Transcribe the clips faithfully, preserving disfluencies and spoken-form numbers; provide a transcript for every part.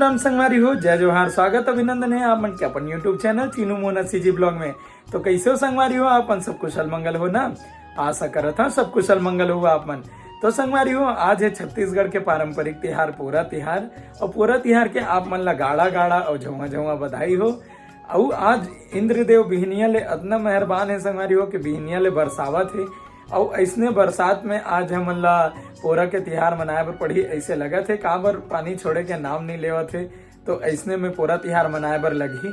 राम संगवारी हो, जय जोहार, स्वागत अभिनंदन है आप मन के अपन YouTube channel Chinu Mona CG blog में। तो कैसे हो संगवारी हो, आप मन सब कुशल मंगल हो ना? आशा करत हूँ सब कुशल मंगल हो आप मन। तो संगवारी हो, आज है छत्तीसगढ़ के पारंपरिक तिहार पोरा तिहार, और पोरा तिहार के आप मन ला गाड़ा गाड़ा और झौवा झौवा बधाई हो। अउ आज इंद्रदेव बिहनिया ले अतना मेहरबान है संगवारी हो कि बिहनिया ले बरसावत है। अउ अइसने बरसात में आज हमन ला पोरा के तिहार मनाए बर पड़ही, अइसे लगत हे, काबर पानी छोड़े के नाम नइ लेवत हे। तो अइसने में पोरा तिहार मनाए बर लगही।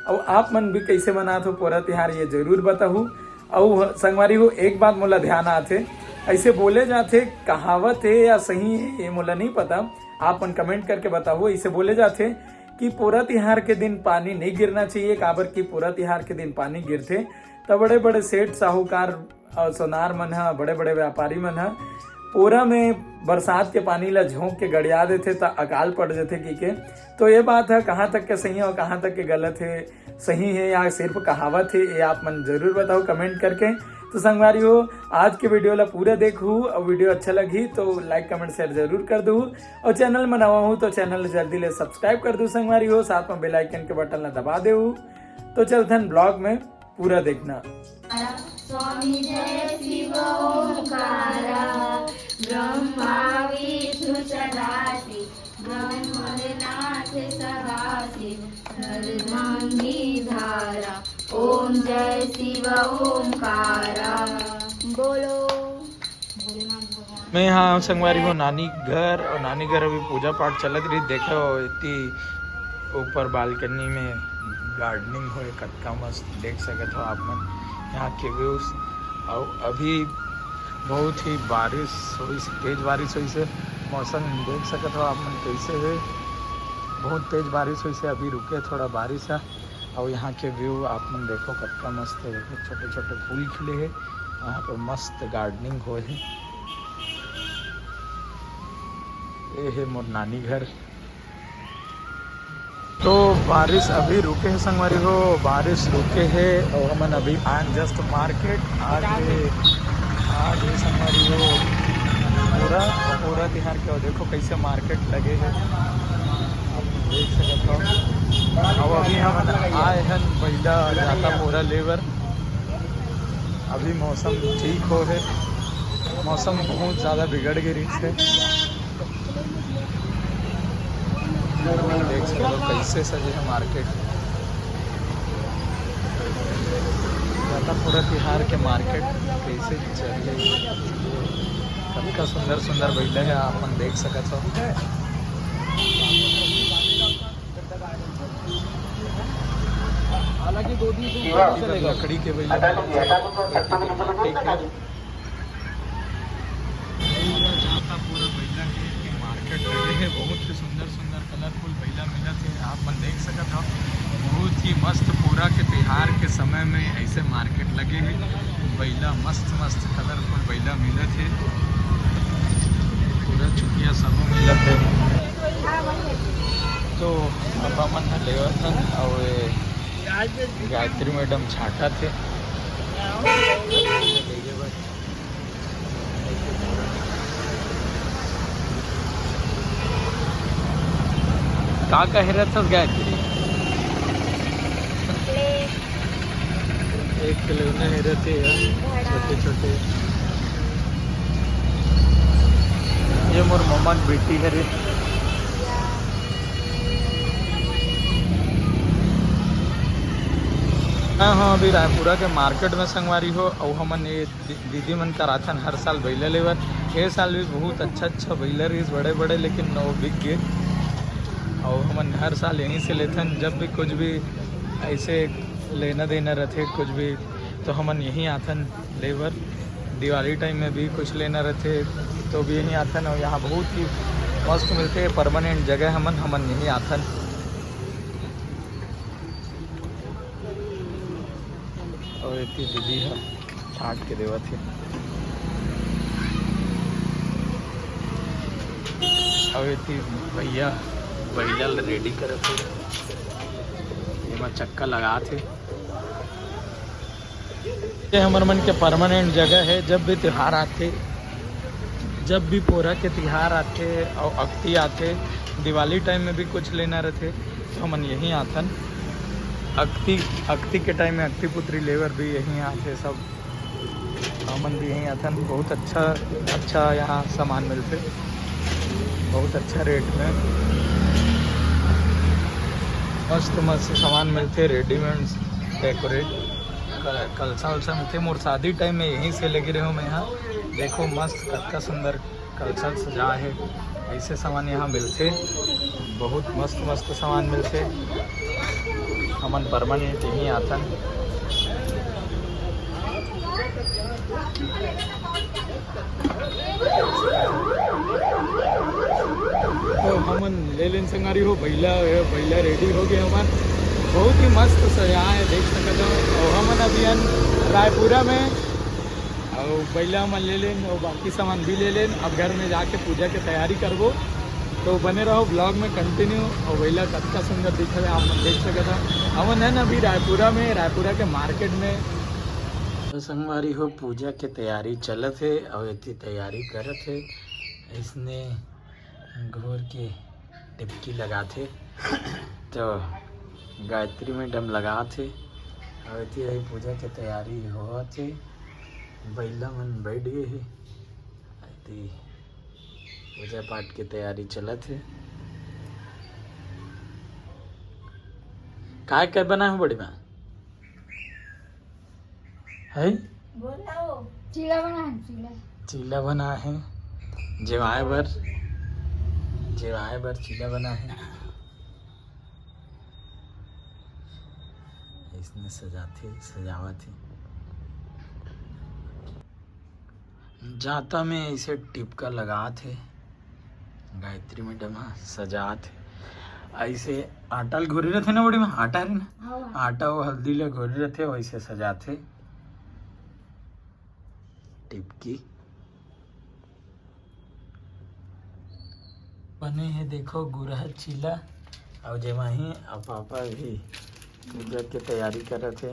अउ आप मन भी कइसे मनात हो पोरा तिहार, ये जरूर बताहू। अउ संगवारी हो, एक बात मोला ध्यान आत हे, अइसे बोले जाथे, कहावत हे या सही हे, ये मोला नइ पता, आप मन कमेंट करके बताहू। अइसे बोले जाथे कि पोरा तिहार के दिन पानी नइ गिरना चाहिए, काबर कि पोरा तिहार के दिन पानी गिरथे त बड़े बड़े सेठ साहूकार अउ सोनार मन ह, बड़े बड़े व्यापारी मन ह पोरा में बरसात के पानी ला झोंक के गड़िया देथे त अकाल पड़ जथे कहिके। तो ये बात ह कहाँ तक के सही हे और कहाँ तक के गलत हे, सही हे या सिर्फ कहावत हे, ये आप मन जरूर बताओ कमेंट करके। तो संगवारी हो, आज के वीडियो ला पूरा देखहू और वीडियो अच्छा लगही तो लाइक कमेंट शेयर जरूर कर दू, और चैनल में नवा हूँ तो चैनल ला जल्दी ले सब्सक्राइब कर दू संगवारी हो, साथ में बेल आइकन के बटन ला दबा देहू। तो चलथन ब्लॉग में पूरा देखना। स्वामी जय शिव ओंकारा, ब्रह्मा विष्णु सदाशिव, ब्रह्म भोलेनाथ सदाशिव, सर्वधर्म धारा, ओम जय शिव ओंकारा। बोलो भोलेनाथ भगवान। मैं यहाँ संगवारी हो नानी घर, और नानी घर अभी पूजा पाठ चलत रही। देखो इतनी ऊपर बालकनी में गार्डनिंग होए, कतका मस्त देख सकत हो आप मन यहाँ के व्यूज। और अभी बहुत ही बारिश होइस, तेज बारिश होइस हे। मौसम देख सकत हो आप मन कैसे हे, बहुत तेज बारिश होइस हे। अभी रुके थोड़ा बारिश हे। और यहाँ के व्यू आप मन देखो कतका मस्त हे, देखो छोटे छोटे फूल खिले हे, यहाँ पे मस्त गार्डनिंग होए हे। ये हे मोर नानी घर। तो बारिश अभी रुके हे संगवारी हो, बारिश रुके हे और हमन अभी आन जस्ट मार्केट। आज आज हे संगवारी हो पोरा, पोरा तिहार के। देखो कैसे मार्केट लगे हे, आप देख सकत हो। अब अभी हमन आए हन बइला जाता पोरा लेबर। अभी मौसम ठीक हो हे, मौसम बहुत ज़्यादा बिगड़ गे रहिस हे। देख सकते हो कैसे सजे हे मार्केट। जाता पोरा तिहार के मार्केट कैसे चले, कतका सुंदर सुंदर बइला हे, आप मन देख सकत हो। हालांकि दो दिन से ऊपर नहीं चलेगा। लकड़ी के बइला, ठीक है। पूरा जाता पूरा बइला के मार्केट लगे हे, बहुत ही सुंदर सुंदर कलरफुल बइला मिलत हे, आप मन देख सकत हो। बहुत ही मस्त पोरा के तिहार के समय में ऐसे मार्केट लगे हे, बइला मस्त मस्त कलरफुल बइला मिलत हे, पूरा चुटिया सब मिलत हे। तो पापा मन ह लेवत हन, अउ ये गायत्री मैडम छांटत हे। का कहे रहथस गायत्री? एक खिलौना हे रहथे यार, छोटे छोटे। ये मोर ममा के बेटी हरे। हाँ, हाँ, अभी रायपुरा के मार्केट में संगवारी हो, अउ हमन ये दी-, दीदी मन कराथन हर साल बइला लेबर। ए साल भी बहुत अच्छा अच्छा बइला रहिस, बड़े बड़े, लेकिन वो बिक गे। अउ हमन हर साल यहीं से लेथन, जब भी कुछ भी ऐसे लेना देना रहथे, कुछ भी, तो हमन यहीं आथन लेबर। दिवाली टाइम में भी कुछ लेना रहथे, तो भी यहीं आथन, अउ यहाँ बहुत ही मस्त मिलथे, परमानेंट जगह हमन, हमन यहीं आथन। अउ एती दीदी ह छांट के देवत हे। अउ एती भैया बइला ल रेडी करत हे, एमा चक्का लगात हे। ये हमर मन के परमानेंट जगह हे, जब भी त्योहार आथे जब भी पोरा के तिहार आथे अउ अक्ति आथे, दिवाली टाइम में भी कुछ लेना रथे, तो हमन यहीं आथन। अक्ति, अक्ति के टाइम में अक्ति पुत्री लेबर भी यहीं आथे सब। हमन भी यहीं आथन। बहुत अच्छा, अच्छा यहाँ सामान मिलथे, बहुत अच्छा रेट में। मस्त, मस्त सामान मिलथे, रेडीमेड डेकोरेट। क-, कलसा उलसा मिलथे। मोर शादी टाइम में यहीं से लेगे रहे हूँ मैं यहाँ। देखो मस्त, कतका सुंदर कलसा सजा हे। ऐसे सामान यहाँ मिलथे, बहुत मस्त मस्त सामान मिलथे। हमन परमानेंट यहीं आथन। तो हमन ले लेन संगवारी हो, बइला, बइला रेडी हो गए हमन। बहुत ही मस्त सजा हे, देख सकत हो। और हमन अभी हन रायपुरा में, और बइला हमन ले लेन और बाकी सामान भी ले लेन। अब घर में जाके पूजा के तैयारी करबो, तो बने रहो ब्लॉग में कंटिन्यू। और बइला कतका सुंदर दिख रहे, आप मन देख सकत हो। हमन है ना अभी रायपुरा में, रायपुरा के मार्केट में। तो संगवारी हो, पूजा के तैयारी चलत हे और एती तैयारी करत हे। इसने घोर के टिपकी लगाथे, तो गायत्री मैडम लगाथे। और एती पूजा के तैयारी होवत हे, बइला मन बैठ गए हे। एती पूजा पाठ के तैयारी चलत हे। काय काय बना हो बड़ी माँ? है? बोलाओ। चीला बना है, चीला। चीला बना है, जेवाए बर, जेवाए बर चीला बना है। इसने सजाथे, सजावत हे। जाता में ऐसे टिपका लगात हे। गायत्री मैडम ह सजात हे। ऐसे आटा ल घोरे रथे ना बड़ी माँ, आटा रे ना, हाँ। आटा अउ हल्दी ल घोरे रथे, वैसे सजात हे। टिपकी बने हे, देखो गुरहर चीला। अउ जेमा ही अब पापा भी पूजा के तैयारी करत हे।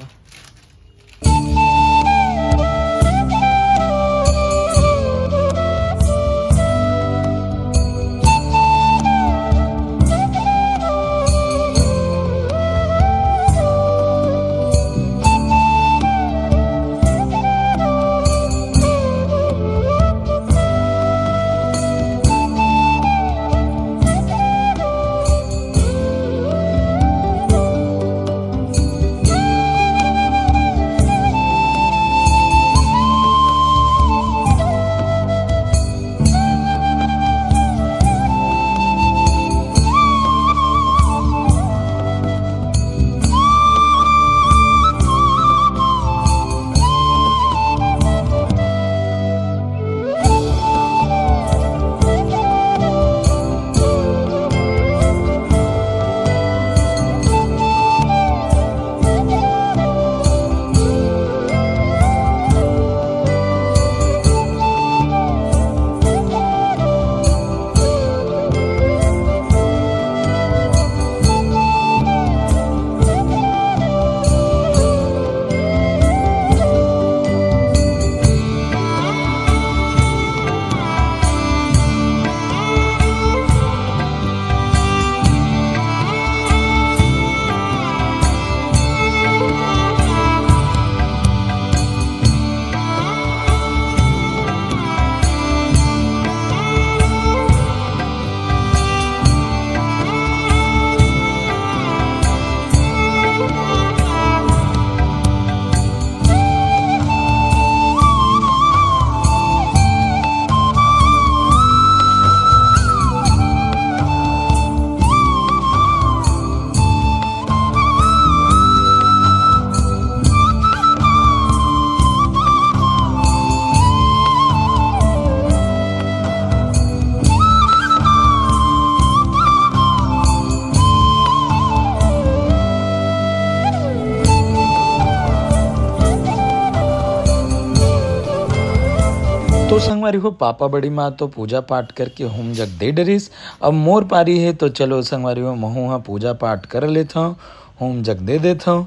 तो संगवारी हो, पापा बड़ी माँ तो पूजा पाठ करके होम जग दे डरिस। अब मोर पारी हे, तो चलो संगवारी हो, महूँ ह पूजा पाठ कर लेथव, होम जग दे देथव।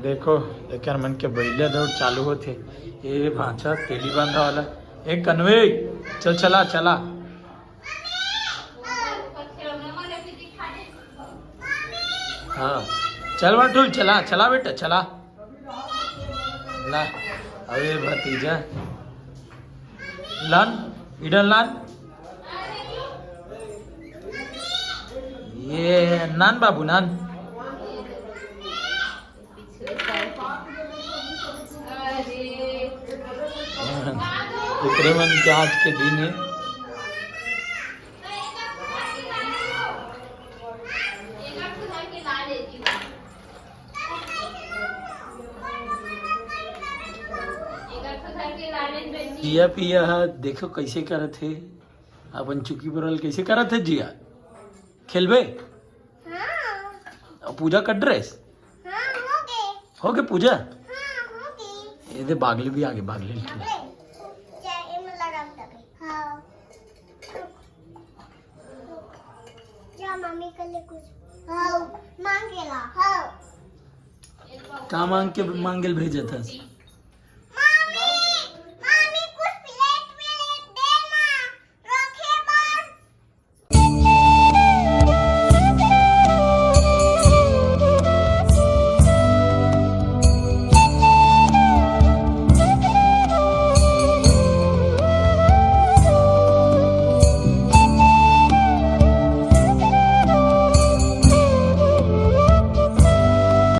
देखो, एकर मन के बइला दौड़ चालू होथे। ए भांचा, तेली बांधा वाला। ए कनवे, चल, चला, चला। हाँ, चल बंटू, चला, चला बेटा, चला। ला, अबे भतीजा। लान, इडन लान। ये नान बाबू, नान। एकरे मन के आज के दिन हे। जिया पिया ह, देखो कैसे करत हे, अपन चुकी बरल कैसे करत हे जिया। खेलबे? हाँ। अब पूजा कर ड्रेस? हाँ, हो गए। हो गए पूजा? हाँ, हो गए। ये दे बागली भी आ गई, बागली। बागली। जा, ये में लगा दे। हाँ। जा, मम्मी के लिए कुछ। हाँ, मांग के ला। हाँ। का मांग के, मांगे ल भेजत हस?